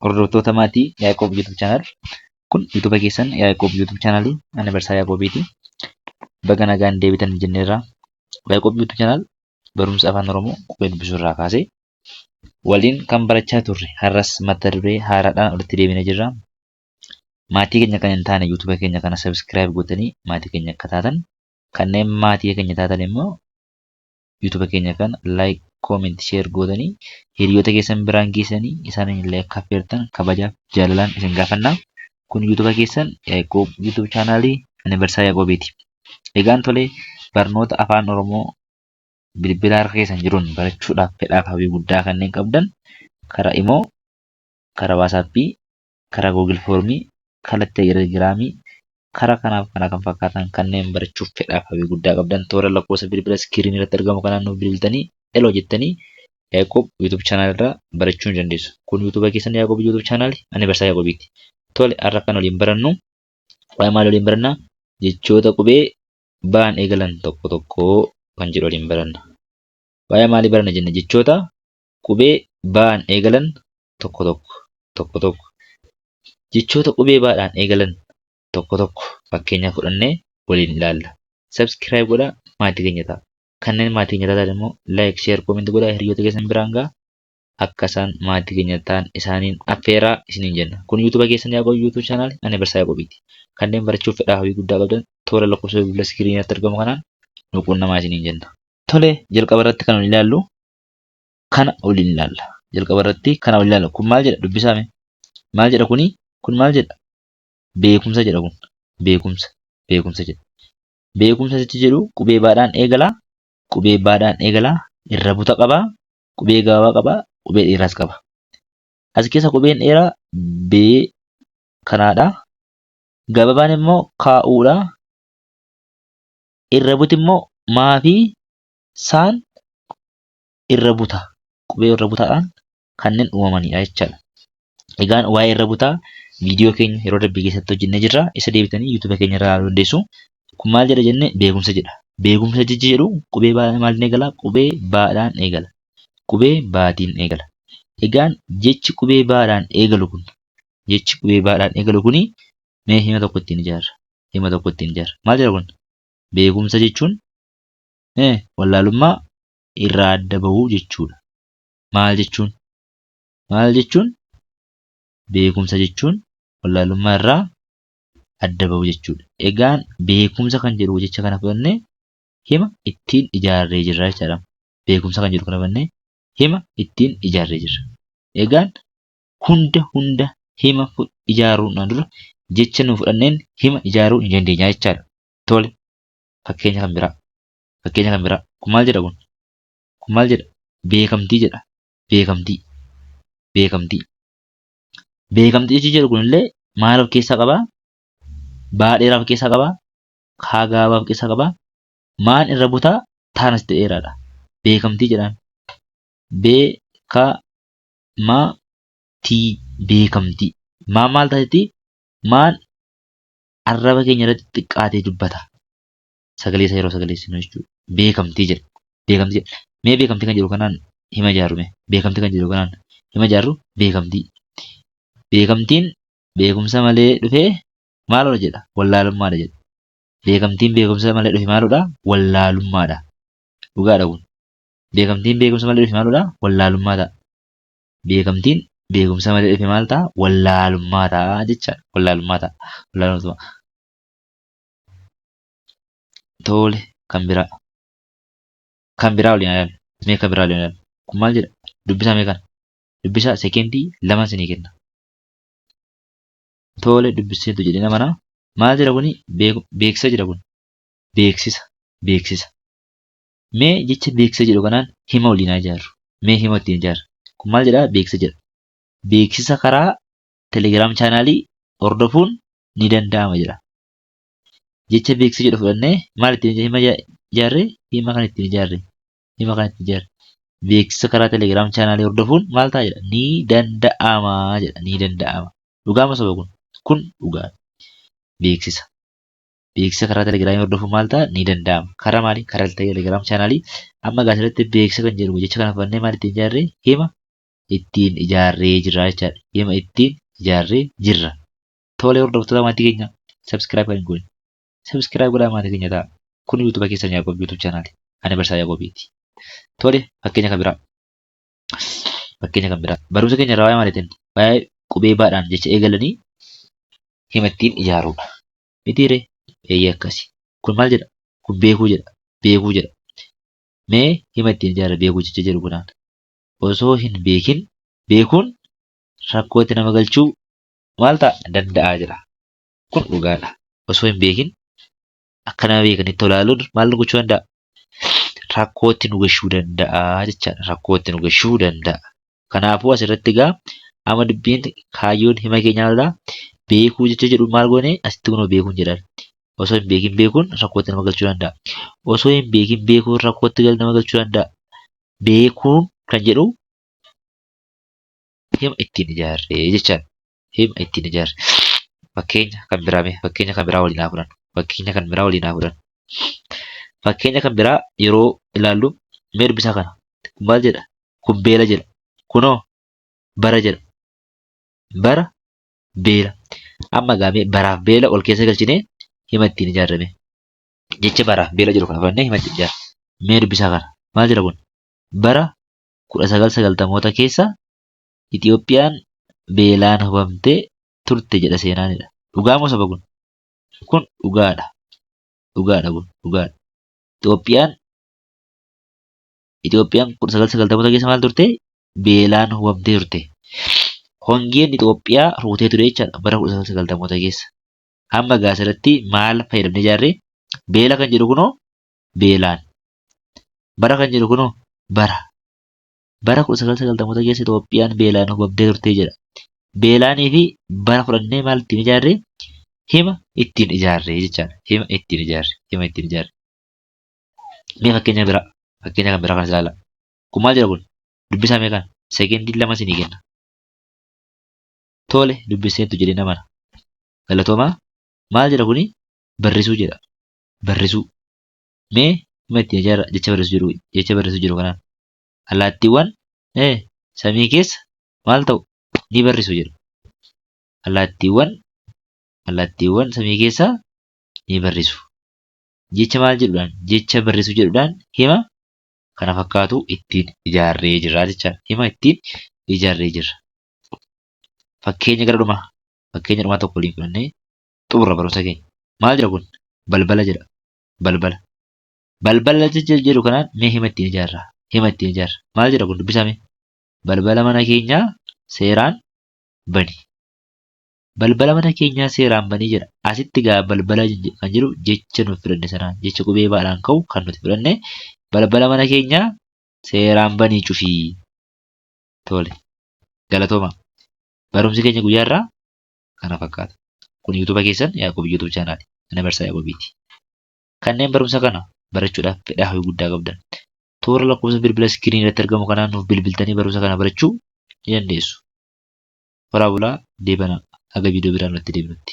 Hordoftoota maatii Yaaqoob YouTube channel. Kun YouTube keessan Yaaqoob YouTube channel ani Barsaa Yaaqoobiiti. Baga nagaan deebitan jenneerra. Yaaqoob YouTube channel barumsa afaan Oromoo qubee dubbisuu irraa kaasee waliin kan barachaa turre har'as mata duree haaraadhaan walitti deebinee jirra. Maatii keenya kan hin taane YouTube keenya kana subscribe gootanii maatii keenya akka taatan kanneen maatii keenya taatan immoo YouTube keenya kana like, comment, share gootanii hiriyoota keessan biraan geessanii isaaniin illee akka affeertan kabajaaf jaalalaan isin gaafanna. Kun YouTube keessan Yaaqoob YouTube chaanaalii ani Barsaa Yaaqoobiiti. Egaan tolee barnoota afaan Oromoo bilbila harka keessan jiruun barachuudhaaf fedhaaf hawwii guddaa kanneen qabdan karaa imoo, karaa waasaappii, karaa Google Foormii, karaa Telegiraamii, karaa kanaaf kana kan fakkaatan kanneen barachuuf fedhaaf hawwii guddaa qabdan toora lakkoofsa bilbila iskiriinii irratti argamu kanaan nuuf bilbiltanii eloo jettanii Yaaqoob YouTube channel irraa barachuu ni dandeessu. Kun YouTube keessan Yaaqoob YouTube channel ani Barsaa Yaaqoobiiti. Tole har'a kan waliin barannu waa'ee maal waliin barannaa? Jechoota qubee ba'an eegalan tokko tokko kan jedhu waliin baranna. Waa'ee maalii baranna jenna? Jechoota qubee ba'an eegalan tokko tokko tokko tokko. Jechoota qubee baadhaan eegalan tokko tokko fakkeenya fudhannee waliin ilaalla. Subscribe godhaa maatii keenya ta'a. Kanneen maatii keenya taatan immoo like, share, comment godhaa hiriyoota keessan biraan gahaa. Akka isaan maatii keenya ta'an isaaniin affeeraa isiniin jenna. Kun YouTube keessan Yaaqoob YouTube channel ani Barsaa Yaaqoobiiti. Kanneen barachuuf fedhaa hawwii guddaa qabdan toora lakkoofsa bilbila iskiriinii irratti argamu kanaan nu quunnamaa isiniin jenna. Tole jalqaba irratti kan ilaallu kana waliin ilaalla. Jalqaba irratti kana waliin ilaalla. Kun maal jedha dubbisaa mee? Maal jedha kuni? Kun maal jedha? Beekumsa jedha kun. Beekumsa. Beekumsa jedha. Beekumsa jechi jedhu qubee baadhaan eegala. Qubee baadhaan eegala. Irra buta qaba. Qubee gabaabaa qaba. Qubee dheeraas qaba. As keessa qubeen dheeraa B kanaadha. Gabaabaan immoo kaa'uudha. Irra buti immoo maa fi saan irra buta. Qubee irra butaadhaan kanneen uumamanidha jechaadha. Egaan waa'ee irra butaa viidiyoo keenya yeroo darbe keessatti hojjennee jirra. Isa deebitanii YouTube keenya irraa ilaaluu dandeessu. Kun maal jedha jenne beekumsa jedha. Beekumsa jechi jedhu qubee maaliin eegala? Qubee baadhaan eegala. Qubee baatiin eegala. Egaan jechi qubee baadhaan eegalu kun jechi qubee baadhaan eegalu kuni mee hima tokko ittiin ijaarra. Hima tokko ittiin ijaarra. Maal jedha kun? Beekumsa jechuun wallaalummaa irraa adda bahuu jechuudha. Maal jechuun? Maal jechuun? Beekumsa jechuun wallaalummaa irraa adda bahuu jechuudha. Egaan beekumsa kan jedhu jecha kana fudhannee hima ittiin ijaarree jirra jechaadha. Beekumsa kan jedhu kana fudhannee hima ittiin ijaarree jirra. Egaan hunda hunda hima ijaaruudhaan dura jecha nu fudhanneen hima ijaaruu ni dandeenya jechaadha. Tole fakkeenya kan biraa. Fakkeenya kan biraa. Kun maal jedha kun? Kun maal jedha? Beekamtii jedha. Beekamtii. Beekamtii. Beekamtii jechi jedhu kunillee maal of keessaa qabaa? Baa dheeraa of keessaa qabaa? Kaa gabaabaa of keessaa qabaa? Maan irra butaa? Taan asitti dheeraadha. Beekamtii jedhaan. Bee ka ma tii beekamtii. Maan maal taatetti? Maan arraba keenya irratti xiqqaatee dubbata. Sagalee isaa yeroo sagaleessinu jechuudha. Beekamtii jedha. Beekamtii jedha. Mee beekamtii kan jedhu kanaan hima ijaarru mee. Beekamtii kan jedhu kanaan hima ijaarru beekamtii. Beekamtiin beekumsa malee dhufee maalodha jedha? Wallaalummaadha jedha. Beekamtiin beekumsa malee dhufe maalodha? Wallaalummaadha. Dhugaadha kun. Beekamtiin beekumsa malee dhufe maalodha? Wallaalummaa ta'a. Beekamtiin beekumsa malee dhufe maal ta'a? Wallaalummaa ta'a jechaadha. Wallaalummaa ta'a. Wallaalummaa ta'a. Tole kan biraa. Kan biraa waliin ilaalu. Mee kan biraa waliin ilaalu. Kun maal jedha? Dubbisaa mee kana. Dubbisaa sekeendii 2 isinii kenna. Tole dubbiseetu jedhee nama naa. Maal jedha kuni? Beeksisa jedha kun. Beeksisa. Beeksisa. Mee jecha beeksisa jedhu kanaan hima waliin haa ijaarru. Mee hima ittiin ijaarra. Kun maal jedhaa? Beeksisa jedha. Beeksisa karaa Telegram chaanaalii hordofuun ni danda'ama jedha. Jecha beeksisa jedhu fudhannee maal ittiin hima ijaarre? Hima kan ittiin ijaarre. Hima kan ittiin ijaarre. Beeksisa karaa Telegram chaanaalii hordofuun maal ta'a jedha? Ni danda'ama jedha. Ni danda'ama. Dhugaa moo soba kun? Kun dhugaadha. Beeksisa. Beeksisa karaa Telegiraamii hordofuun maal ta'a? Ni danda'ama. Karaa maali? Karaa Telegram chaanaalii. Amma egaa asirratti beeksisa kan jedhu jecha kana fudhannee maal ittiin ijaarre? Hima ittiin ijaarree jirra jechaadha. Hima ittiin ijaarree jirra. Tole hordoftoota maatii keenya subscribe kan hin goone. Subscribe godhaa maatii keenya ta'a. Kun YouTube keessan Yaaqoob YouTube channel. Ani Barsaa Yaaqoobiiti. Tole fakkeenya kan biraa. Fakkeenya kan biraa. Barumsa keenya irraa waa'ee maaliitiin? Waa'ee qubee baadhaan jecha eegalanii hima ittiin ijaaruudha. Mitiiree? Eeyyee akkasi. Kun maal jedha? Kun beekuu jedha. Beekuu jedha. Mee hima ittiin ijaarra beekuu jecha jedhu kanaan. Osoo hin beekin beekuun rakkootti nama galchuu maal ta'a? Danda'a jedha. Kun dhugaadha. Osoo hin beekin akka nama beekanitti olaaluun maal nu gochuu danda'a? Rakkootti nu gashuu danda'a jechaadha. Rakkootti nu gashuu danda'a. Kanaafuu asirratti egaa amma dubbiin kaayyoon hima keenyaa maalidha? Beekuu jecha jedhu maal goone asitti kunoo beekuun jedhan. Osoo hin beekin beekuun rakkootti nama galchuu danda'a. Osoo hin beekin beekuun rakkootti nama galchuu danda'a. Beekuun kan jedhu hima ittiin ijaarree jechaadha. Hima ittiin ijaarre. Fakkeenya kan biraa mee fakkeenya kan biraa waliin haa fudhannu. Fakkeenya kan biraa waliin haa fudhannu. Fakkeenya kan biraa yeroo ilaallu mee dubbisaa kana. Kun maal jedha? Kun beela jedha. Kunoo bara jedha. Bara beela. Amma egaa mee baraaf beela ol keessa galchinee hima ittiin ijaarrame. Jecha baraaf beela jedhu kana fudhannee hima ittiin ijaarra. Mee dubbisaa kana. Maal jedha kun? Bara 1990moota keessa Itoophiyaan beelaan hubamtee turte jedha seenaanidha. Dhugaa moo soba kun? Kun dhugaadha. Dhugaadha kun dhugaadha. Itoophiyaan Itoophiyaan 1990moota keessa maal turte? Beelaan hubamtee turte. Hongeen Itoophiyaa rukutee ture jechaadha bara 1990moota keessa. Amma egaa asirratti maal fayyadamnee ijaarree? Beela kan jedhu kunoo beelaan. Bara kan jedhu kunoo bara. Bara 1990moota keessa Itoophiyaan beelaan hubamtee turte jedha. Beelaanii fi bara fudhannee maal ittiin ijaarree? Hima ittiin ijaarree jechaadha. Hima ittiin ijaarre. Hima ittiin ijaarre. Mee fakkeenya biraa. Fakkeenya kan biraa kanas ilaala. Kun maal jedha kun? Dubbisaa mee kana? Sekendii lama isinii kenna. Tole dubbiseettu jedhee namana. Galatoomaa. Maal jedha kuni? Barrisuu jedha. Barrisuu. Mee hima ittiin ijaarra jecha barrisuu jedhu jecha barrisuu jedhu kanaan. Allaattiiwwan samii keessa maal ta'u? Ni barrisu jedha. Allaattiiwwan allaattiiwwan samii keessa ni barrisu. Jecha maal jedhudhaan? Jecha barrisuu jedhudhaan hima kana fakkaatu ittiin ijaarree jirra jechaadha. Hima ittiin ijaarree jirra. Fakkeenya gara dhumaa. Fakkeenya dhumaa tokko waliin fudhannee xumurra barumsa keenya. Maal jedha kun? Balbala jedha. Balbala. Balbala jecha jedhu kanaan mee hima ittiin ijaarra. Hima ittiin ijaarra. Maal jedha kun dubbisaa mee? Balbala mana keenyaa seeraan bani. Balbala mana keenyaa seeraan bani jedha. Asitti gaa balbala kan jedhu jecha nuti fudhanne sanaan jecha qubee baadhaan ka'u kan nuti fudhanne balbala mana keenyaa seeraan banii cufii. Tole. Galatooma. Barumsi keenya guyyaa irraa kana fakkaata. Kun YouTube keessan Yaaqoob YouTube channel. Ana Barsaa Yaaqoobiiti. Kanneen barumsa kana barachuudhaaf fedhaa hawwii guddaa qabdan toora lakkoofsa bilbila iskiriinii irratti argamu kanaan nuuf bilbiltanii barumsa kana barachuu ni dandeessu. Horaa bulaa deebanaa haga viidiyoo biraan walitti deebinutti.